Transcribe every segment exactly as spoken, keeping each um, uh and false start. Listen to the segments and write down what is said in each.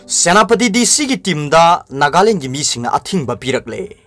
ꯁꯦꯅꯥꯄꯇꯤ ꯗꯤ ꯁꯤꯒꯤ ꯇꯤꯝꯗ ꯅꯥꯒꯥꯂꯦꯟꯒꯤ ꯃꯤꯁꯤꯡꯅ ꯑꯊꯤꯡꯕ ꯄꯤꯔꯛꯂꯦ꯫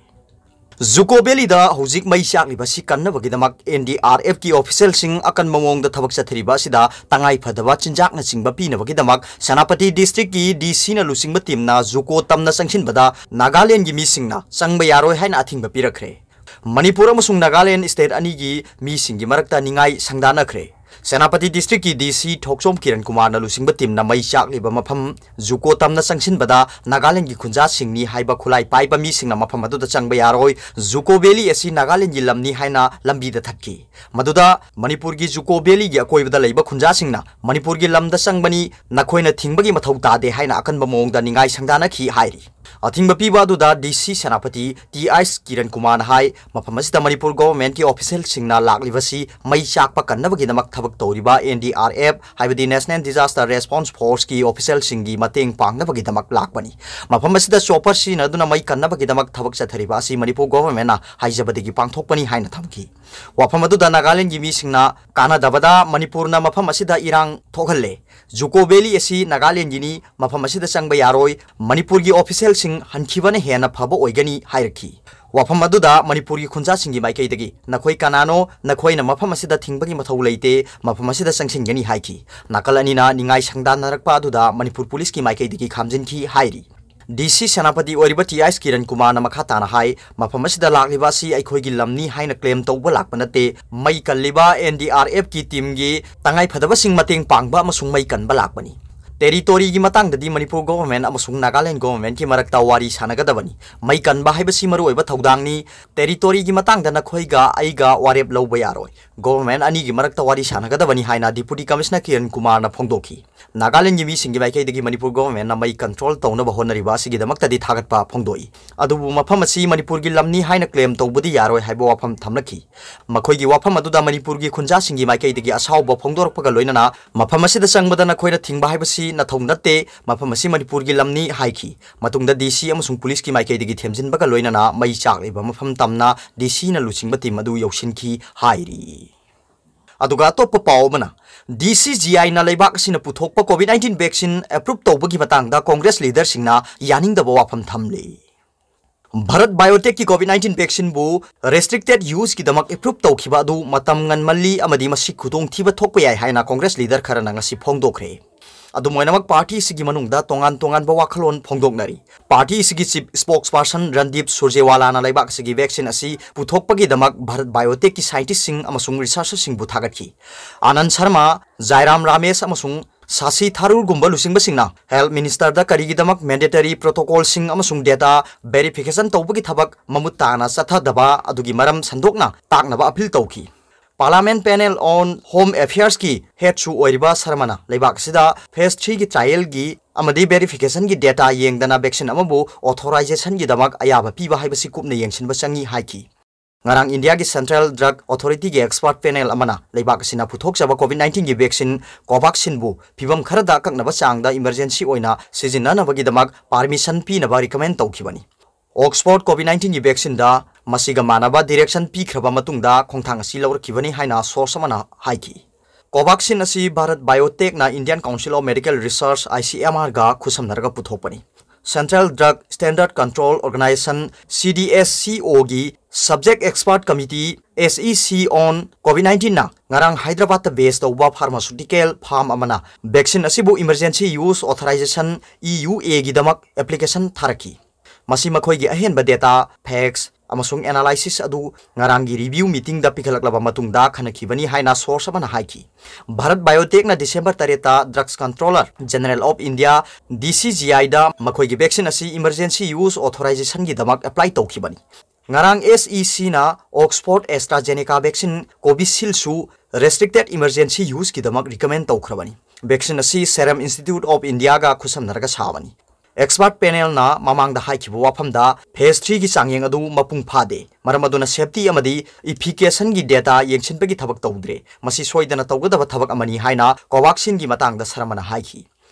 ꯖꯨꯀꯣ ꯚꯦꯂꯤꯗ ꯍꯧꯖꯤꯛ ꯃꯩ ꯆꯥꯛꯂꯤꯕ ꯑꯁꯤ ꯀꯟꯅꯕꯒꯤꯗꯃꯛ ꯑꯦꯟ ꯗꯤ ꯑꯥꯔ ꯑꯦꯐꯀꯤ ꯑꯣꯐꯤꯁꯤꯌꯦꯜꯁꯤꯡ ꯑꯀꯟꯕ ꯃꯑꯣꯡꯗ ꯊꯕꯛ ꯆꯠꯊꯔꯤꯕ ꯑꯁꯤꯗ ꯇꯉꯥꯏ ꯐꯗꯕ ꯆꯤꯟꯖꯥꯛꯅꯆꯤꯡꯕ ꯄꯤꯅꯕꯒꯤꯗꯃꯛ ꯁꯦꯅꯥꯄꯇꯤ ꯗꯤꯁꯇ꯭ꯔꯤꯛꯀꯤ ꯗꯤ ꯁꯤꯅ ꯂꯨꯆꯤꯡꯕ ꯇꯤꯝꯅ ꯖꯨꯀꯣ ꯇꯝꯅ ꯆꯪꯁꯤꯟꯕꯗ ꯅꯥꯒꯥꯂꯦꯟꯒꯤ ꯃꯤꯁꯤꯡꯅ ꯆꯪꯕ ꯌꯥꯔꯣꯏ ꯍꯥꯏꯅ ꯑꯊꯤꯡꯕ ꯄꯤꯔꯛꯈ꯭ꯔꯦ꯫ ꯃꯅꯤꯄꯨꯔ ꯑꯃꯁꯨꯡ ꯅꯥꯒꯥꯂꯦꯟ ꯁ꯭ꯇꯦꯠ ꯑꯅꯤꯒꯤ ꯃꯤꯁꯤꯡꯒꯤ ꯃꯔꯛꯇ ꯅꯤꯡꯉꯥꯏ ꯁꯪꯗꯥꯅꯈ꯭ꯔꯦ꯫ ꯁꯦꯅꯥꯄꯇꯤ ꯗꯤꯁꯇ꯭ꯔꯤꯛꯀꯤ ꯗꯤ ꯁꯤ ꯊꯣꯛꯆꯣꯝ ꯀꯤꯔꯟ ꯀꯨꯃꯥꯔꯅ ꯂꯨꯆꯤꯡꯕ ꯇꯤꯝꯅ ꯃꯩ ꯆꯥꯛꯂꯤꯕ ꯃꯐꯝ ꯖꯨꯀꯣ ꯇꯝꯅ ꯆꯪꯁꯤꯟꯕꯗ ꯅꯥꯒꯥꯂꯦꯟꯒꯤ ꯈꯨꯟꯖꯥꯁꯤꯡꯅꯤ ꯍꯥꯏꯕ ꯈꯨꯠꯂꯥꯏ ꯄꯥꯏꯕ ꯃꯤꯁꯤꯡꯅ ꯃꯐꯝ ꯑꯗꯨꯗ ꯆꯪꯕ ꯌꯥꯔꯣꯏ, ꯖꯨꯀꯣ ꯚꯦꯂꯤ ꯑꯁꯤ ꯅꯥꯒꯥꯂꯦꯟꯒꯤ ꯂꯝꯅꯤ ꯍꯥꯏꯅ ꯂꯝꯕꯤꯗ ꯊꯠꯈꯤ꯫ ꯃꯗꯨꯗ ꯃꯅꯤꯄꯨꯔꯒꯤ ꯖꯨꯀꯣ ꯚꯦꯂꯤꯒꯤ ꯑꯀꯣꯏꯕꯗ ꯂꯩꯕ ꯈꯨꯟꯖꯥꯁꯤꯡꯅ ꯃꯅꯤꯄꯨꯔꯒꯤ ꯂꯝꯗ ꯆꯪꯕꯅꯤ, ꯅꯈꯣꯏꯅ ꯊꯤꯡꯕꯒꯤ ꯃꯊꯧ ꯇꯥꯗꯦ ꯍꯥꯏꯅ ꯑꯀꯟꯕ ꯃꯑꯣꯡꯗ ꯅꯤꯡꯉꯥꯏ ꯁꯪꯗꯥꯅꯈꯤ ꯍꯥꯏꯔꯤ꯫ ꯑꯊꯤꯡꯕ ꯄꯤꯕ ꯑꯗꯨꯗ ꯗꯤ ꯁꯤ ꯁꯦꯅꯥꯄꯇꯤ ꯇꯤ ꯑꯥꯏꯁ ꯀꯤꯔꯟ ꯀꯨꯃꯥꯔꯅ ꯍꯥꯏ, ꯃꯐꯝ ꯑꯁꯤꯗ ꯃꯅꯤꯄꯨꯔ ꯒꯣꯚꯔꯟꯃꯦꯟꯠꯀꯤ ꯑꯣꯐꯤꯁꯤꯌꯦꯜꯁꯤꯡꯅ ꯂꯥꯛꯂꯤꯕꯁꯤ ꯃꯩ ꯆꯥꯛꯄ ꯀꯟꯅꯕꯒꯤꯗꯃꯛ ꯊꯕꯛ ꯇꯧꯔꯤꯕ ꯑꯦꯟ ꯗꯤ ꯑꯥꯔ ꯑꯦꯐ, ꯍꯥꯏꯕꯗꯤ ꯅꯦꯁꯅꯦꯜ ꯗꯤꯖꯥꯁꯇꯔ ꯔꯦꯁꯄꯣꯟꯁ ꯐꯣꯔꯁꯀꯤ ꯑꯣꯐꯤꯁꯤꯌꯦꯜꯁꯤꯡꯒꯤ ꯃꯇꯦꯡ ꯄꯥꯡꯅꯕꯒꯤꯗꯃꯛ ꯂꯥꯛꯄꯅꯤ꯫ ꯃꯐꯝ ꯑꯁꯤꯗ ꯆꯣꯄꯔ ꯁꯤꯖꯤꯟꯅꯗꯨꯅ ꯃꯩ ꯀꯟꯅꯕꯒꯤꯗꯃꯛ ꯊꯕꯛ ꯆꯠꯊꯔꯤꯕ ꯑꯁꯤ ꯃꯅꯤꯄꯨꯔ ꯒꯣꯚꯔꯟꯃꯦꯟꯠꯅ ꯍꯥꯏꯖꯕꯗꯒꯤ ꯄꯥꯡꯊꯣꯛꯄꯅꯤ ꯍꯥꯏꯅ ꯊꯝꯈꯤ꯫ ꯋꯥꯐꯝ ꯑꯗꯨꯗ ꯅꯥꯒꯥꯂꯦꯟꯒꯤ ꯃꯤꯁꯤꯡꯅ ꯀꯥꯟꯅꯗꯕꯗ ꯃꯅꯤꯄꯨꯔꯅ ꯃꯐꯝ ꯑꯁꯤꯗ ꯏꯔꯥꯡ ꯊꯣꯛꯍꯜꯂꯦ, ꯖꯨꯀꯣ ꯚꯦꯂꯤ ꯑꯁꯤ ꯅꯥꯒꯥꯂꯦꯟꯒꯤꯅꯤ, ꯃꯐꯝ ꯑꯁꯤꯗ ꯆꯪꯕ ꯌꯥꯔꯣꯏ, ꯃꯅꯤꯄꯨꯔꯒꯤ ꯑꯣꯐꯤꯁꯤꯌꯦꯜꯁꯤꯡ ꯍꯟꯈꯤꯕꯅ ꯍꯦꯟꯅ ꯐꯕ ꯑꯣꯏꯒꯅꯤ ꯍꯥꯏꯔꯛꯈꯤ꯫ ꯋꯥꯐꯝ ꯑꯗꯨꯗ ꯃꯅꯤꯄꯨꯔꯒꯤ ꯈꯨꯟꯖꯥꯁꯤꯡꯒꯤ ꯃꯥꯏꯀꯩꯗꯒꯤ, "ꯅꯈꯣꯏ ꯀꯅꯥꯅꯣ? ꯅꯈꯣꯏꯅ ꯃꯐꯝ ꯑꯁꯤꯗ ꯊꯤꯡꯕꯒꯤ ꯃꯊꯧ ꯂꯩꯇꯦ, ꯃꯐꯝ ꯑꯁꯤꯗ ꯆꯪꯁꯤꯟꯒꯅꯤ" ꯍꯥꯏꯈꯤ꯫ ꯅꯥꯀꯜ ꯑꯅꯤꯅ ꯅꯤꯡꯉꯥꯏ ꯁꯪꯗꯥꯟꯅꯔꯛꯄ ꯑꯗꯨꯗ ꯃꯅꯤꯄꯨꯔ ꯄꯨꯂꯤꯁꯀꯤ ꯃꯥꯏꯀꯩꯗꯒꯤ ꯈꯥꯝꯖꯤꯟꯈꯤ ꯍꯥꯏꯔꯤ꯫ ꯗꯤ ꯁꯤ ꯁꯦꯅꯥꯄꯇꯤ ꯑꯣꯏꯔꯤꯕ ꯇꯤ ꯑꯥꯏꯁ ꯀꯤꯔꯟ ꯀꯨꯃꯥꯔꯅ ꯃꯈꯥ ꯇꯥꯅ ꯍꯥꯏ, ꯃꯐꯝ ꯑꯁꯤꯗ ꯂꯥꯛꯂꯤꯕ ꯑꯁꯤ ꯑꯩꯈꯣꯏꯒꯤ ꯂꯝꯅꯤ ꯍꯥꯏꯅ ꯀ꯭ꯂꯦꯝ ꯇꯧꯕ ꯂꯥꯛꯄ ꯅꯠꯇꯦ, ꯃꯩ ꯀꯜꯂꯤꯕ ꯑꯦꯟ ꯗꯤ ꯑꯥꯔ ꯑꯦꯐꯀꯤ ꯇꯤꯝꯒꯤ ꯇꯉꯥꯏꯐꯗꯕꯁꯤꯡ ꯃꯇꯦꯡ ꯄꯥꯡꯕ ꯑꯃꯁꯨꯡ ꯃꯩ ꯀꯟꯕ ꯂꯥꯛꯄꯅꯤ꯫ ꯇꯦꯔꯤꯇꯣꯔꯤꯒꯤ ꯃꯇꯥꯡꯗꯗꯤ ꯃꯅꯤꯄꯨꯔ ꯒꯣꯚꯔꯟꯃꯦꯟꯠ ꯑꯃꯁꯨꯡ ꯅꯥꯒꯥꯂꯦꯟ ꯒꯣꯚꯔꯟꯃꯦꯟꯠꯀꯤ ꯃꯔꯛꯇ ꯋꯥꯔꯤ ꯁꯥꯟꯅꯒꯗꯕꯅꯤ꯫ ꯃꯩ ꯀꯟꯕ ꯍꯥꯏꯕꯁꯤ ꯃꯔꯨꯑꯣꯏꯕ ꯊꯧꯗꯥꯡꯅꯤ꯫ ꯇꯦꯔꯤꯇꯣꯔꯤꯒꯤ ꯃꯇꯥꯡꯗ ꯅꯈꯣꯏꯒ ꯑꯩꯒ ꯋꯥꯔꯦꯞ ꯂꯧꯕ ꯌꯥꯔꯣꯏ꯫ ꯒꯣꯚꯔꯟꯃꯦꯟꯠ ꯑꯅꯤꯒꯤ ꯃꯔꯛꯇ ꯋꯥꯔꯤ ꯁꯥꯟꯅꯒꯗꯕꯅꯤ ꯍꯥꯏꯅ ꯗꯤꯄꯨꯇꯤ ꯀꯃꯤꯁꯅꯔ ꯀꯤꯔꯟ ꯀꯨꯃꯥꯔꯅ ꯐꯣꯡꯗꯣꯛꯈꯤ꯫ ꯅꯥꯒꯥꯂꯦꯟꯒꯤ ꯃꯤꯁꯤꯡꯒꯤ ꯃꯥꯏꯀꯩꯗꯒꯤ ꯃꯅꯤꯄꯨꯔ ꯒꯣꯚꯔꯟꯃꯦꯟꯠꯅ ꯃꯩ ꯀꯟꯇ꯭ꯔꯣꯜ ꯇꯧꯅꯕ ꯍꯣꯠꯅꯔꯤꯕ ꯑꯁꯤꯒꯤꯗꯃꯛꯇꯗꯤ ꯊꯥꯒꯠꯄ ꯐꯣꯡꯗꯣꯛꯏ꯫ ꯑꯗꯨꯕꯨ ꯃꯐꯝ ꯑꯁꯤ ꯃꯅꯤꯄꯨꯔꯒꯤ ꯂꯝꯅꯤ ꯍꯥꯏꯅ ꯀ꯭ꯂꯦꯝ ꯇꯧꯕꯗꯤ ꯌꯥꯔꯣꯏ ꯍꯥꯏꯕ ꯋꯥꯐꯝ ꯊꯝꯂꯛꯈꯤ꯫ ꯃꯈꯣꯏꯒꯤ ꯋꯥꯐꯝ ꯑꯗꯨꯗ ꯃꯅꯤꯄꯨꯔꯒꯤ ꯈꯨꯟꯖꯥꯁꯤꯡꯒꯤ ꯃꯥꯏꯀꯩꯗꯒꯤ ꯑꯁꯥꯎꯕ ꯐꯣꯡꯗꯣꯔꯛꯄꯒ ꯂꯣꯏꯅꯅ ꯃꯐꯝ ꯑꯁꯤꯗ ꯆꯪꯕꯗ ꯅꯈꯣꯏꯅ ꯊꯤꯡꯕ ꯍꯥꯏꯕꯁꯤ ꯅꯊꯧ ꯅꯠꯇꯦ, ꯃꯐꯝ ꯑꯁꯤ ꯃꯅꯤꯄꯨꯔꯒꯤ ꯂꯝꯅꯤ ꯍꯥꯏꯈꯤ꯫ ꯃꯇꯨꯡꯗ ꯗꯤ ꯁꯤ ꯑꯃꯁꯨꯡ ꯄꯨꯂꯤꯁꯀꯤ ꯃꯥꯏꯀꯩꯗꯒꯤ ꯊꯦꯝꯖꯤꯟꯕꯒ ꯂꯣꯏꯅꯅ ꯃꯩ ꯆꯥꯛꯂꯤꯕ ꯃꯐꯝ ꯇꯝꯅ ꯗꯤ ꯁꯤꯅ ꯂꯨꯆꯤꯡꯕ ꯇꯤꯝ ꯑꯗꯨ ꯌꯧꯁꯤꯟꯈꯤ ꯍꯥꯏꯔꯤ꯫ ꯑꯗꯨꯒ ꯑꯇꯣꯞꯄ ꯄꯥꯎ ꯑꯃꯅ, DCGIꯅ ꯂꯩꯕꯥꯛ ꯑꯁꯤꯅ ꯄꯨꯊꯣꯛꯄ COVID nineteen vaccine approve ꯇꯧꯕꯒꯤ ꯃꯇꯥꯡꯗ Congress leaderꯁꯤꯡꯅ ꯌꯥꯅꯤꯡꯗꯕ ꯋꯥꯐꯝ ꯊꯝꯂꯤ꯫ Bharat ꯕꯥꯏꯑꯣꯇꯦꯛꯀꯤ COVID nineteen vaccineꯕꯨ restricted useꯀꯤꯗꯃꯛ approve ꯇꯧꯈꯤꯕ ꯑꯗꯨ ꯃꯇꯝ ꯉꯟꯃꯜꯂꯤ ꯑꯃꯗꯤ ꯃꯁꯤ ꯈꯨꯗꯣꯡꯊꯤꯕ ꯊꯣꯛꯄ ꯌꯥꯏ ꯍꯥꯏꯅ Congress leader ꯈꯔꯅ ꯉꯁꯤ ꯐꯣꯡꯗꯣꯛꯈ꯭ꯔꯦ꯫ ꯑꯗꯨꯝ ꯑꯣꯏꯅꯃꯛ, party ꯑꯁꯤꯒꯤ ꯃꯅꯨꯡꯗ ꯇꯣꯉꯥꯟ ꯇꯣꯉꯥꯟꯕ ꯋꯥꯈꯜꯂꯣꯟ ꯐꯣꯡꯗꯣꯛꯅꯔꯤ꯫ Party ꯑꯁꯤꯒꯤ chief spokesperson ꯔꯟꯗꯤꯞ ꯁꯨꯔꯖꯦꯋꯥꯂꯥꯅ ꯂꯩꯕꯥꯛ ꯑꯁꯤꯒꯤ vaccine ꯑꯁꯤ ꯄꯨꯊꯣꯛꯄꯒꯤꯗꯃꯛ ꯚꯥꯔꯠ ꯕꯥꯏꯑꯣꯇꯦꯛꯀꯤ scientistꯁꯤꯡ ꯑꯃꯁꯨꯡ researcherꯁꯤꯡꯕꯨ ꯊꯥꯒꯠꯈꯤ꯫ ꯑꯅꯟ ꯁꯔꯃ, ꯖꯥꯏꯔꯥꯝ ꯔꯥꯃꯦꯁ ꯑꯃꯁꯨꯡ ꯁꯥꯁꯤ ꯊꯥꯔꯨꯔꯒꯨꯝꯕ ꯂꯨꯆꯤꯡꯕꯁꯤꯡꯅ health ministerꯗ ꯀꯔꯤꯒꯤꯗꯃꯛ mandatory protocolꯁꯤꯡ ꯑꯃꯁꯨꯡ data verification ꯇꯧꯕꯒꯤ ꯊꯕꯛ ꯃꯃꯨꯠ ꯇꯥꯅ ꯆꯠꯊꯗꯕ ꯑꯗꯨꯒꯤ ꯃꯔꯝ ꯁꯟꯗꯣꯛꯅ ꯇꯥꯛꯅꯕ appeal ꯇꯧꯈꯤ꯫ Parliament Panel on Home Affairsꯀꯤ headꯁꯨ ꯑꯣꯏꯔꯤꯕ ꯁꯔꯃꯅ ꯂꯩꯕꯥꯛ ꯑꯁꯤꯗ phase threeꯒꯤ trialꯒꯤ ꯑꯃꯗꯤ verificationꯒꯤ data ꯌꯦꯡꯗꯅ vaccine ꯑꯃꯕꯨ authorizationꯒꯤꯗꯃꯛ ꯑꯌꯥꯕ ꯄꯤꯕ ꯍꯥꯏꯕꯁꯤ ꯀꯨꯞꯅ ꯌꯦꯡꯁꯤꯟꯕ ꯆꯪꯏ ꯍꯥꯏꯈꯤ꯫ ꯉꯔꯥꯡ ꯏꯟꯗꯤꯌꯥꯒꯤ Central Drug Authorityꯒꯤ expert panel ꯑꯃꯅ ꯂꯩꯕꯥꯛ ꯑꯁꯤꯅ ꯄꯨꯊꯣꯛꯆꯕ COVID nineteenꯒꯤ vaccine Covaxinꯕꯨ ꯐꯤꯚꯝ ꯈꯔꯗ ꯑꯀꯛꯅꯕ ꯆꯥꯡꯗ emergency ꯑꯣꯏꯅ ꯁꯤꯖꯤꯟꯅꯅꯕꯒꯤꯗꯃꯛ permission ꯄꯤꯅꯕ recommend ꯇꯧꯈꯤꯕꯅꯤ꯫ Oxford COVID nineteenꯒꯤ vaccineꯗ ꯃꯁꯤꯒ ꯃꯥꯟꯅꯕ direction ꯄꯤꯈ꯭ꯔꯕ ꯃꯇꯨꯡꯗ ꯈꯣꯡꯊꯥꯡ ꯑꯁꯤ ꯂꯧꯔꯛꯈꯤꯕꯅꯤ ꯍꯥꯏꯅ source ꯑꯃꯅ ꯍꯥꯏꯈꯤ꯫ Covaxin ꯑꯁꯤ Bharat ꯕꯥꯏꯑꯣꯇꯦꯛꯅ Indian Council of Medical Research, ICMRꯒ ꯈꯨꯠꯁꯝꯅꯔꯒ ꯄꯨꯊꯣꯛꯄꯅꯤ꯫ Central Drug Standard Control Organisation, CDSCOꯒꯤ Subject Expert Committee, SEC on COVID nineteenꯅ ꯉꯔꯥꯡ ꯍꯥꯏꯗ꯭ꯔꯕꯥꯗꯇ base ꯇꯧꯕ pharmaceutical firm ꯑꯃꯅ vaccine ꯑꯁꯤꯕꯨ emergency use authorization, EUAꯒꯤꯗꯃꯛ application ꯊꯥꯔꯛꯈꯤ꯫ ꯃꯁꯤ ꯃꯈꯣꯏꯒꯤ ꯑꯍꯦꯟꯕ data, facts ꯑꯃꯁꯨꯡ analysis ꯑꯗꯨ ꯉꯔꯥꯡꯒꯤ review meetingꯗ ꯄꯤꯈꯠꯂꯛꯂꯕ ꯃꯇꯨꯡꯗ ꯈꯟꯅꯈꯤꯕꯅꯤ ꯍꯥꯏꯅ source ꯑꯃꯅ ꯍꯥꯏꯈꯤ꯫ ꯚꯥꯔꯠ ꯕꯥꯏꯑꯣꯇꯦꯛꯅ December ꯇꯔꯦꯠꯇ Drugs Controller General of India, DCGIꯗ ꯃꯈꯣꯏꯒꯤ vaccine ꯑꯁꯤ emergency use authorizationꯒꯤꯗꯃꯛ apply ꯇꯧꯈꯤꯕꯅꯤ꯫ ꯉꯔꯥꯡ SECꯅ Oxford AstraZeneca vaccine Covisshieldꯁꯨ restricted emergency useꯀꯤꯗꯃꯛ recommend ꯇꯧꯈ꯭ꯔꯕꯅꯤ꯫ Vaccine ꯑꯁꯤ Serum Institute of Indiaꯒ ꯈꯨꯠꯁꯝꯅꯔꯒ ꯁꯥꯕꯅꯤ꯫ Expert panelꯅ ꯃꯃꯥꯡꯗ ꯍꯥꯏꯈꯤꯕ ꯋꯥꯐꯝꯗ phase threeꯒꯤ ꯆꯥꯡꯌꯦꯡ ꯑꯗꯨ ꯃꯄꯨꯡ ꯐꯥꯗꯦ, ꯃꯔꯝ ꯑꯗꯨꯅ safety ꯑꯃꯗꯤ efficacyꯒꯤ data ꯌꯦꯡꯁꯤꯟꯕꯒꯤ ꯊꯕꯛ ꯇꯧꯗ꯭ꯔꯦ꯫ ꯃꯁꯤ ꯁꯣꯏꯗꯅ ꯇꯧꯒꯗꯕ ꯊꯕꯛ ꯑꯃꯅꯤ ꯍꯥꯏꯅ Covaxinꯒꯤ ꯃꯇꯥꯡꯗ ꯁꯔꯃꯅ ꯍꯥꯏꯈꯤ꯫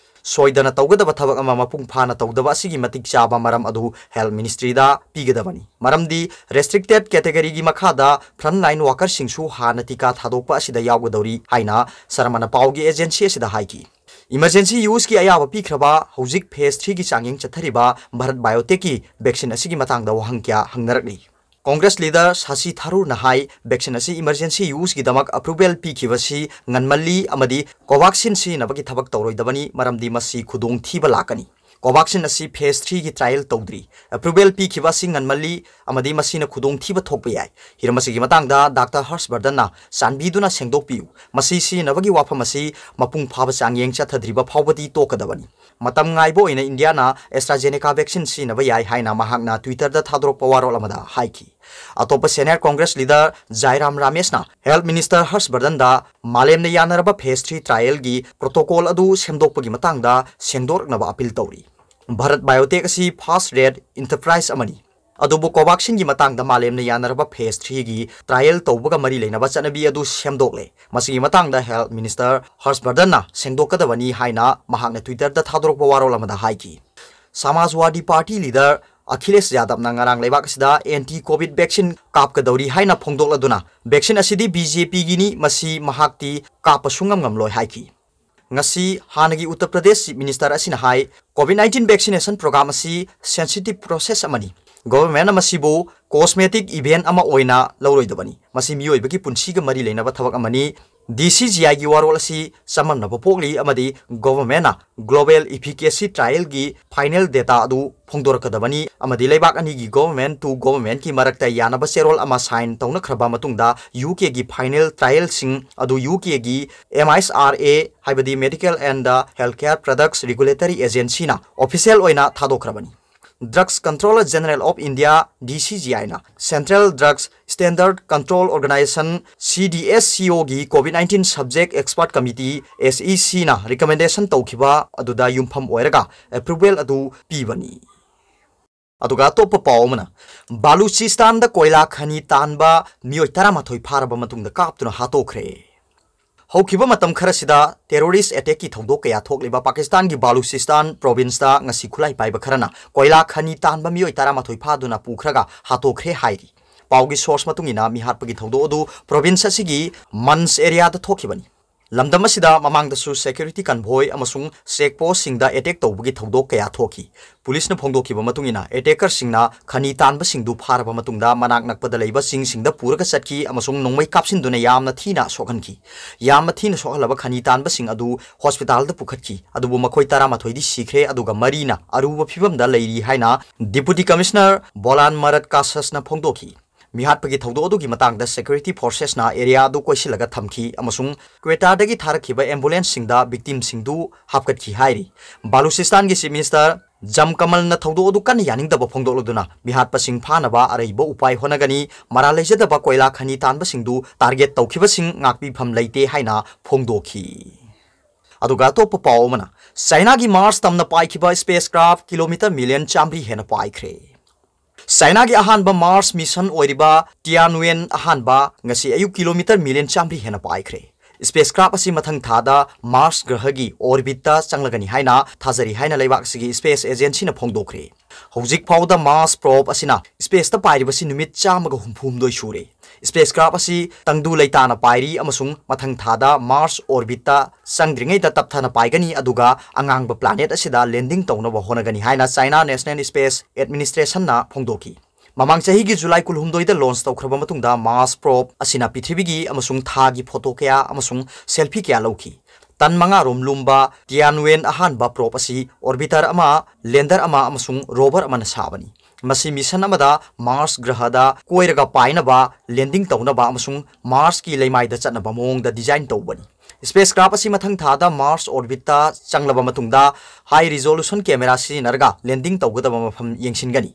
ꯁꯣꯏꯗꯅ ꯇꯧꯒꯗꯕ ꯊꯕꯛ ꯑꯃ ꯃꯄꯨꯡ ꯐꯥꯅ ꯇꯧꯗꯕ ꯑꯁꯤꯒꯤ ꯃꯇꯤꯛ ꯆꯥꯕ ꯃꯔꯝ ꯑꯗꯨ health ministry ꯗ ꯄꯤꯒꯗꯕꯅꯤ꯫ ꯃꯔꯝꯗꯤ restricted category ꯒꯤ ꯃꯈꯥꯗ frontline worker ꯁꯤꯡꯁꯨ ꯍꯥꯟꯅ ꯇꯤꯀꯥ ꯊꯥꯗꯣꯛꯄ ꯑꯁꯤꯗ ꯌꯥꯎꯒꯗꯧꯔꯤ ꯍꯥꯏꯅ ꯁꯔꯃꯅ ꯄꯥꯎꯒꯤ agency ꯑꯁꯤꯗ ꯍꯥꯏꯈꯤ꯫ Emergency use ꯀꯤ ꯑꯌꯥꯕ ꯄꯤꯈ꯭ꯔꯕ, ꯍꯧꯖꯤꯛ phase three ꯒꯤ ꯆꯥꯡꯌꯦꯡ ꯆꯠꯊꯔꯤꯕ Bharat Biotech ꯀꯤ vaccine ꯑꯁꯤꯒꯤ ꯃꯇꯥꯡꯗ ꯋꯥꯍꯪ ꯀꯌꯥ ꯍꯪꯅꯔꯛꯂꯤ꯫ Congress leader Shashi Tharoor ꯅ ꯍꯥꯏ, vaccine ꯑꯁꯤ emergency use ꯒꯤꯗꯃꯛ approval ꯄꯤꯈꯤꯕꯁꯤ ꯉꯟꯃꯜꯂꯤ ꯑꯃꯗꯤ Covaxin ꯁꯤꯖꯤꯟꯅꯕꯒꯤ ꯊꯕꯛ ꯇꯧꯔꯣꯏꯗꯕꯅꯤ, ꯃꯔꯝꯗꯤ ꯃꯁꯤ ꯈꯨꯗꯣꯡꯊꯤꯕ ꯂꯥꯛꯀꯅꯤ꯫ Covaxin ꯑꯁꯤ phase three ꯒꯤ trial ꯇꯧꯗ꯭ꯔꯤ꯫ Approval ꯄꯤꯈꯤꯕ ꯑꯁꯤ ꯉꯟꯃꯜꯂꯤ ꯑꯃꯗꯤ ꯃꯁꯤꯅ ꯈꯨꯗꯣꯡꯊꯤꯕ ꯊꯣꯛꯄ ꯌꯥꯏ꯫ ꯍꯤꯔꯝ ꯑꯁꯤꯒꯤ ꯃꯇꯥꯡꯗ Doctor Harsh Vardhan ꯅ ꯆꯥꯟꯕꯤꯗꯨꯅ ꯁꯦꯡꯗꯣꯛꯄꯤꯌꯨ꯫ ꯃꯁꯤ ꯁꯤꯖꯤꯟꯅꯕꯒꯤ ꯋꯥꯐꯝ ꯑꯁꯤ ꯃꯄꯨꯡ ꯐꯥꯕ ꯆꯥꯡꯌꯦꯡ ꯆꯠꯊꯗ꯭ꯔꯤꯕ ꯐꯥꯎꯕꯗꯤ ꯇꯣꯛꯀꯗꯕꯅꯤ꯫ ꯃꯇꯝ ꯉꯥꯏꯕ ꯑꯣꯏꯅ ꯏꯟꯗꯤꯌꯥꯅ AstraZeneca vaccine ꯁꯤꯖꯤꯟꯅꯕ ꯌꯥꯏ ꯍꯥꯏꯅ ꯃꯍꯥꯛꯅ Twitter ꯗ ꯊꯥꯗꯣꯔꯛꯄ ꯋꯥꯔꯣꯜ ꯑꯃꯗ ꯍꯥꯏꯈꯤ꯫ ꯑꯇꯣꯞꯄ senior Congress leader Jairam Ramesh ꯅ health minister Harsh Vardhan ꯗ ꯃꯥꯂꯦꯝꯅ ꯌꯥꯅꯔꯕ phase three trial ꯒꯤ protocol ꯑꯗꯨ ꯁꯦꯝꯗꯣꯛꯄꯒꯤ ꯃꯇꯥꯡꯗ ꯁꯦꯡꯗꯣꯔꯛꯅꯕ appeal ꯇꯧꯔꯤ꯫ Bharat Biotech ꯑꯁꯤ fast rate enterprise ꯑꯃꯅꯤ꯫ ꯑꯗꯨꯕꯨ Covaxin ꯒꯤ ꯃꯇꯥꯡꯗ ꯃꯥꯂꯦꯝꯅ ꯌꯥꯅꯔꯕ phase three ꯒꯤ trial ꯇꯧꯕꯒ ꯃꯔꯤ ꯂꯩꯅꯕ ꯆꯠꯅꯕꯤ ꯑꯗꯨ ꯁꯦꯝꯗꯣꯛꯂꯦ꯫ ꯃꯁꯤꯒꯤ ꯃꯇꯥꯡꯗ health minister Harsh Vardhan ꯅ ꯁꯦꯡꯗꯣꯛꯀꯗꯕꯅꯤ ꯍꯥꯏꯅ ꯃꯍꯥꯛꯅ Twitter ꯗ ꯊꯥꯗꯣꯔꯛꯄ ꯋꯥꯔꯣꯜ ꯑꯃꯗ ꯍꯥꯏꯈꯤ꯫ Samajwadi Party leader Akhilesh Yadav ꯅ ꯉꯔꯥꯡ ꯂꯩꯕꯥꯛ ꯑꯁꯤꯗ anti COVID vaccine ꯀꯥꯞꯀꯗꯧꯔꯤ ꯍꯥꯏꯅ ꯐꯣꯡꯗꯣꯛꯂꯗꯨꯅ, vaccine ꯑꯁꯤꯗꯤ BJP ꯒꯤꯅꯤ, ꯃꯁꯤ ꯃꯍꯥꯛꯇꯤ ꯀꯥꯞꯄ ꯁꯨꯡꯉꯝ ꯉꯝꯂꯣꯏ ꯍꯥꯏꯈꯤ꯫ ꯉꯁꯤ ꯍꯥꯟꯅꯒꯤ ꯎꯠꯇꯔ ꯄ꯭ꯔꯗꯦꯁ Chief Minister ꯑꯁꯤꯅ ꯍꯥꯏ, COVID nineteen vaccination program ꯑꯁꯤ sensitive process ꯑꯃꯅꯤ꯫ Government ꯅ ꯃꯁꯤꯕꯨ cosmetic event ꯑꯃ ꯑꯣꯏꯅ ꯂꯧꯔꯣꯏꯗꯕꯅꯤ꯫ ꯃꯁꯤ ꯃꯤꯑꯣꯏꯕꯒꯤ ꯄꯨꯟꯁꯤꯒ ꯃꯔꯤ ꯂꯩꯅꯕ ꯊꯕꯛ ꯑꯃꯅꯤ꯫ DCGI ꯒꯤ ꯋꯥꯔꯣꯜ ꯑꯁꯤ ꯆꯃꯝꯅꯕ ꯄꯣꯛꯂꯤ ꯑꯃꯗꯤ government ꯅ global efficacy trial ꯒꯤ final data ꯑꯗꯨ ꯐꯣꯡꯗꯣꯔꯛꯀꯗꯕꯅꯤ ꯑꯃꯗꯤ ꯂꯩꯕꯥꯛ ꯑꯅꯤꯒꯤ government to government ꯀꯤ ꯃꯔꯛꯇ ꯌꯥꯅꯕ ꯆꯦꯔꯣꯜ ꯑꯃ sign ꯇꯧꯅꯈ꯭ꯔꯕ ꯃꯇꯨꯡꯗ, UK ꯒꯤ final trial ꯁꯤꯡ ꯑꯗꯨ UK ꯒꯤ MHRA, ꯍꯥꯏꯕꯗꯤ Medical and Healthcare Products Regulatory Agency ꯅ official ꯑꯣꯏꯅ ꯊꯥꯗꯣꯛꯈ꯭ꯔꯕꯅꯤ꯫ Drugs Controller General of India, DCGI ꯅ Central Drugs Standard Control Organisation, CDSCO ꯒꯤ COVID nineteen Subject Expert Committee, SEC ꯅ recommendation ꯇꯧꯈꯤꯕ ꯑꯗꯨꯗ ꯌꯨꯝꯐꯝ ꯑꯣꯏꯔꯒ approval ꯑꯗꯨ ꯄꯤꯕꯅꯤ꯫ ꯑꯗꯨꯒ ꯑꯇꯣꯞꯄ ꯄꯥꯎ ꯑꯃꯅ, ꯕꯥꯂꯨꯆꯤꯁꯇꯥꯟꯗ ꯀꯣꯏꯂꯥ ꯈꯅꯤ ꯇꯥꯟꯕ ꯃꯤꯑꯣꯏ ꯇꯔꯥꯃꯥꯊꯣꯏ ꯐꯥꯔꯕ ꯃꯇꯨꯡꯗ ꯀꯥꯞꯇꯨꯅ ꯍꯥꯠꯇꯣꯛꯈ꯭ꯔꯦ꯫ ꯍꯧꯈꯤꯕ ꯃꯇꯝ ꯈꯔꯁꯤꯗ terrorist attackꯀꯤ ꯊꯧꯗꯣꯛ ꯀꯌꯥ ꯊꯣꯛꯂꯤꯕ ꯄꯥꯀꯤꯁꯇꯥꯟꯒꯤ ꯕꯥꯂꯨꯆꯤꯁꯇꯥꯟ provinceꯇ ꯉꯁꯤ ꯈꯨꯠꯂꯥꯏ ꯄꯥꯏꯕ ꯈꯔꯅ ꯀꯣꯏꯂꯥ ꯈꯅꯤ ꯇꯥꯟꯕ ꯃꯤꯑꯣꯏ ꯇꯔꯥꯃꯥꯊꯣꯏ ꯐꯥꯗꯨꯅ ꯄꯨꯈ꯭ꯔꯒ ꯍꯥꯠꯇꯣꯛꯈ꯭ꯔꯦ ꯍꯥꯏꯔꯤ꯫ ꯄꯥꯎꯒꯤ source ꯃꯇꯨꯡ ꯏꯟꯅ ꯃꯤꯍꯥꯠꯄꯒꯤ ꯊꯧꯗꯣꯛ ꯑꯗꯨ province ꯑꯁꯤꯒꯤ ꯃꯟꯁ areaꯗ ꯊꯣꯛꯈꯤꯕꯅꯤ꯫ ꯂꯝꯗꯝ ꯑꯁꯤꯗ ꯃꯃꯥꯡꯗꯁꯨ security convoy ꯑꯃꯁꯨꯡ check postꯁꯤꯡꯗ attack ꯇꯧꯕꯒꯤ ꯊꯧꯗꯣꯛ ꯀꯌꯥ ꯊꯣꯛꯈꯤ꯫ ꯄꯨꯂꯤꯁꯅ ꯐꯣꯡꯗꯣꯛꯈꯤꯕ ꯃꯇꯨꯡ ꯏꯟꯅ, attackerꯁꯤꯡꯅ ꯈꯅꯤ ꯇꯥꯟꯕꯁꯤꯡꯗꯨ ꯐꯥꯔꯕ ꯃꯇꯨꯡꯗ ꯃꯅꯥꯛ ꯅꯛꯄꯗ ꯂꯩꯕ ꯆꯤꯡꯁꯤꯡꯗ ꯄꯨꯔꯒ ꯆꯠꯈꯤ ꯑꯃꯁꯨꯡ ꯅꯣꯡꯃꯩ ꯀꯥꯞꯁꯤꯟꯗꯨꯅ ꯌꯥꯝꯅ ꯊꯤꯅ ꯁꯣꯛꯍꯟꯈꯤ꯫ ꯌꯥꯝꯅ ꯊꯤꯅ ꯁꯣꯛꯍꯜꯂꯕ ꯈꯅꯤ ꯇꯥꯟꯕꯁꯤꯡ ꯑꯗꯨ hospitalꯗ ꯄꯨꯈꯠꯈꯤ, ꯑꯗꯨꯕꯨ ꯃꯈꯣꯏ ꯇꯔꯥꯃꯥꯊꯣꯏꯗꯤ ꯁꯤꯈ꯭ꯔꯦ, ꯑꯗꯨꯒ ꯃꯔꯤꯅ ꯑꯔꯨꯕ ꯐꯤꯚꯝꯗ ꯂꯩꯔꯤ ꯍꯥꯏꯅ Deputy Commissioner ꯕꯣꯂꯥꯟ ꯃꯔꯠ ꯀꯥꯁꯁꯅ ꯐꯣꯡꯗꯣꯛꯈꯤ꯫ ꯃꯤꯍꯥꯠꯄꯒꯤ ꯊꯧꯗꯣꯛ ꯑꯗꯨꯒꯤ ꯃꯇꯥꯡꯗ security forcesꯅ area ꯑꯗꯨ ꯀꯣꯏꯁꯤꯜꯂꯒ ꯊꯝꯈꯤ ꯑꯃꯁꯨꯡ Quetaꯗꯒꯤ ꯊꯥꯔꯛꯈꯤꯕ ambulanceꯁꯤꯡꯗ victimꯁꯤꯡꯗꯨ ꯍꯥꯞꯀꯠꯈꯤ ꯍꯥꯏꯔꯤ꯫ ꯕꯥꯂꯨꯆꯤꯁꯇꯥꯟꯒꯤ Chief Minister ꯖꯝ ꯀꯃꯜꯅ ꯊꯧꯗꯣꯛ ꯑꯗꯨ ꯀꯟꯅ ꯌꯥꯅꯤꯡꯗꯕ ꯐꯣꯡꯗꯣꯛꯂꯗꯨꯅ, ꯃꯤꯍꯥꯠꯄꯁꯤꯡ ꯐꯥꯅꯕ ꯑꯔꯩꯕ ꯎꯄꯥꯏ ꯍꯣꯠꯅꯒꯅꯤ, ꯃꯔꯥꯜ ꯂꯩꯖꯗꯕ ꯀꯣꯏꯂꯥ ꯈꯅꯤ ꯇꯥꯟꯕꯁꯤꯡꯗꯨ target ꯇꯧꯈꯤꯕꯁꯤꯡ ꯉꯥꯛꯄꯤꯐꯝ ꯂꯩꯇꯦ ꯍꯥꯏꯅ ꯐꯣꯡꯗꯣꯛꯈꯤ꯫ ꯑꯗꯨꯒ ꯑꯇꯣꯞꯄ ꯄꯥꯎ ꯑꯃꯅ, ꯆꯥꯏꯅꯥꯒꯤ Mars ꯇꯝꯅ ꯄꯥꯏꯈꯤꯕ spacecraft kilometre million ꯆꯥꯃꯔꯤ ꯍꯦꯟꯅ ꯄꯥꯏꯈ꯭ꯔꯦ꯫ ꯆꯥꯏꯅꯥꯒꯤ ꯑꯍꯥꯟꯕ Mars mission ꯑꯣꯏꯔꯤꯕ Tianwen ꯑꯍꯥꯟꯕ ꯉꯁꯤ ꯑꯌꯨꯛ kilometre million ꯆꯥꯃꯔꯤ ꯍꯦꯟꯅ ꯄꯥꯏꯈ꯭ꯔꯦ꯫ Spacecraft ꯑꯁꯤ ꯃꯊꯪ ꯊꯥꯗ Mars ꯒ꯭ꯔꯍꯒꯤ orbitꯇ ꯆꯪꯂꯒꯅꯤ ꯍꯥꯏꯅ ꯊꯥꯖꯔꯤ ꯍꯥꯏꯅ ꯂꯩꯕꯥꯛ ꯑꯁꯤꯒꯤ space agencyꯅ ꯐꯣꯡꯗꯣꯛꯈ꯭ꯔꯦ꯫ ꯍꯧꯖꯤꯛ ꯐꯥꯎꯗ Mars probe ꯑꯁꯤꯅ spaceꯇ ꯄꯥꯏꯔꯤꯕꯁꯤ ꯅꯨꯃꯤꯠ ꯆꯥꯝꯃꯒ ꯍꯨꯝꯐꯨ ꯍꯨꯝꯗꯣꯏ ꯁꯨꯔꯦ꯫ Spacecraft ꯑꯁꯤ ꯇꯪꯗꯨ ꯂꯩꯇꯥꯅ ꯄꯥꯏꯔꯤ ꯑꯃꯁꯨꯡ ꯃꯊꯪ ꯊꯥꯗ Mars orbitꯇ ꯆꯪꯗ꯭ꯔꯤꯉꯩꯗ ꯇꯞꯊꯅ ꯄꯥꯏꯒꯅꯤ, ꯑꯗꯨꯒ ꯑꯉꯥꯡꯕ planet ꯑꯁꯤꯗ landing ꯇꯧꯅꯕ ꯍꯣꯠꯅꯒꯅꯤ ꯍꯥꯏꯅ China National Space Administrationꯅ ꯐꯣꯡꯗꯣꯛꯈꯤ꯫ ꯃꯃꯥꯡ ꯆꯍꯤꯒꯤ ꯖꯨꯂꯥꯏ ꯀꯨꯟꯍꯨꯝꯗꯣꯏꯗ launch ꯇꯧꯈ꯭ꯔꯕ ꯃꯇꯨꯡꯗ Mars probe ꯑꯁꯤꯅ ꯄ꯭ꯔꯤꯊꯤꯕꯤꯒꯤ ꯑꯃꯁꯨꯡ ꯊꯥꯒꯤ photo ꯀꯌꯥ ꯑꯃꯁꯨꯡ selfie ꯀꯌꯥ ꯂꯧꯈꯤ꯫ ꯇꯟ ꯃꯉꯥ ꯔꯣꯝ ꯂꯨꯝꯕ Tianwen ꯑꯍꯥꯟꯕ probe ꯑꯁꯤ orbiter ꯑꯃ, lander ꯑꯃ ꯑꯃꯁꯨꯡ rover ꯑꯃꯅ ꯁꯥꯕꯅꯤ꯫ ꯃꯁꯤ mission ꯑꯃꯗ Mars ꯒ꯭ꯔꯍꯗ ꯀꯣꯏꯔꯒ ꯄꯥꯏꯅꯕ, landing ꯇꯧꯅꯕ ꯑꯃꯁꯨꯡ Marsꯀꯤ ꯂꯩꯃꯥꯏꯗ ꯆꯠꯅꯕ ꯃꯑꯣꯡꯗ design ꯇꯧꯕꯅꯤ꯫ Spacecraft ꯑꯁꯤ ꯃꯊꯪ ꯊꯥꯗ Mars orbitꯇ ꯆꯪꯂꯕ ꯃꯇꯨꯡꯗ high resolution camera ꯁꯤꯖꯤꯟꯅꯔꯒ landing ꯇꯧꯒꯗꯕ ꯃꯐꯝ ꯌꯦꯡꯁꯤꯟꯒꯅꯤ꯫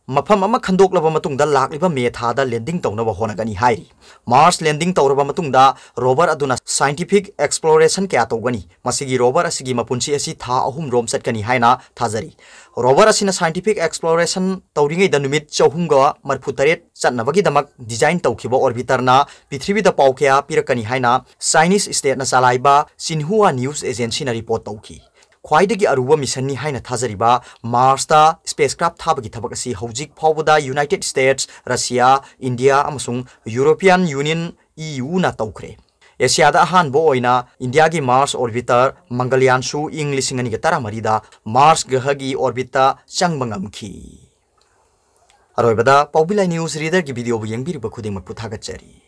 ꯃꯐꯝ ꯑꯃ ꯈꯟꯗꯣꯛꯂꯕ ꯃꯇꯨꯡꯗ ꯂꯥꯛꯂꯤꯕ ꯃꯦ ꯊꯥꯗ ꯂꯦꯟꯗꯤꯡ ꯇꯧꯅꯕ ꯍꯣꯠꯅꯒꯅꯤ ꯍꯥꯏꯔꯤ꯫ ꯃꯥꯔꯁ ꯂꯦꯟꯗꯤꯡ ꯇꯧꯔꯕ ꯃꯇꯨꯡꯗ ꯔꯣꯚꯔ ꯑꯗꯨꯅ ꯁꯥꯏꯟꯇꯤꯐꯤꯛ ꯑꯦꯛꯁꯄ꯭ꯂꯣꯔꯦꯁꯟ ꯀꯌꯥ ꯇꯧꯒꯅꯤ꯫ ꯃꯁꯤꯒꯤ ꯔꯣꯚꯔ ꯑꯁꯤꯒꯤ ꯃꯄꯨꯟꯁꯤ ꯑꯁꯤ ꯊꯥ ꯑꯍꯨꯝ ꯔꯣꯝ ꯆꯠꯀꯅꯤ ꯍꯥꯏꯅ ꯊꯥꯖꯔꯤ꯫ ꯔꯣꯚꯔ ꯑꯁꯤꯅ ꯁꯥꯏꯟꯇꯤꯐꯤꯛ ꯑꯦꯛꯁꯄ꯭ꯂꯣꯔꯦꯁꯟ ꯇꯧꯔꯤꯉꯩꯗ ꯅꯨꯃꯤꯠ ꯆꯍꯨꯝꯒ ꯃꯔꯤꯐꯨꯇꯔꯦꯠ ꯆꯠꯅꯕꯒꯤꯗꯃꯛ ꯗꯤꯖꯥꯏꯟ ꯇꯧꯈꯤꯕ ꯑꯣꯔꯕꯤꯇꯔꯅ ꯄ꯭ꯔꯤꯊꯤꯕꯤꯗ ꯄꯥꯎ ꯀꯌꯥ ꯄꯤꯔꯛꯀꯅꯤ ꯍꯥꯏꯅ ꯆꯥꯏꯅꯤꯁ ꯁ꯭ꯇꯦꯠꯅ ꯆꯂꯥꯏꯕ ꯁꯤꯟꯍꯨꯋꯥ ꯅ꯭ꯌꯨꯁ ꯑꯦꯖꯦꯟꯁꯤꯅ ꯔꯤꯄꯣꯔꯠ ꯇꯧꯈꯤ꯫ ꯈ꯭ꯋꯥꯏꯗꯒꯤ ꯑꯔꯨꯕ ꯃꯤꯁꯟꯅꯤ ꯍꯥꯏꯅ ꯊꯥꯖꯔꯤꯕ ꯃꯥꯔꯁꯇ ꯁ꯭ꯄꯦꯁ ꯀ꯭ꯔꯥꯐ ꯊꯥꯕꯒꯤ ꯊꯕꯛ ꯑꯁꯤ ꯍꯧꯖꯤꯛ ꯐꯥꯎꯕꯗ ꯌꯨꯅꯥꯏꯇꯦꯗ ꯁ꯭ꯇꯦꯠꯁ, ꯔꯁꯤꯌꯥ, ꯏꯟꯗꯤꯌꯥ ꯑꯃꯁꯨꯡ ꯌꯨꯔꯣꯄꯤꯌꯥꯟ ꯌꯨꯅꯤꯌꯟ, ꯏ ꯌꯨꯅ ꯇꯧꯈ꯭ꯔꯦ꯫ ꯑꯦꯁꯤꯌꯥꯗ ꯑꯍꯥꯟꯕ ꯑꯣꯏꯅ ꯏꯟꯗꯤꯌꯥꯒꯤ ꯃꯥꯔꯁ ꯑꯣꯔꯕꯤꯇꯔ ꯃꯪꯒꯂꯌꯥꯟꯁꯨ ꯏꯪ ꯂꯤꯁꯤꯡ ꯑꯅꯤꯒ ꯇꯔꯥꯃꯔꯤꯗ ꯃꯥꯔꯁ ꯒ꯭ꯔꯍꯒꯤ ꯑꯣꯔꯕꯤꯠꯇ ꯆꯪꯕ ꯉꯝꯈꯤ꯫ ꯑꯔꯣꯏꯕꯗ ꯄꯥꯎꯕꯤ ꯂꯥꯏ ꯅ꯭ꯌꯨꯁ ꯔꯤꯗꯔꯒꯤ ꯚꯤꯗꯤꯑꯣꯕꯨ ꯌꯦꯡꯕꯤꯔꯤꯕ ꯈꯨꯗꯤꯡꯃꯛꯄꯨ ꯊꯥꯒꯠꯆꯔꯤ꯫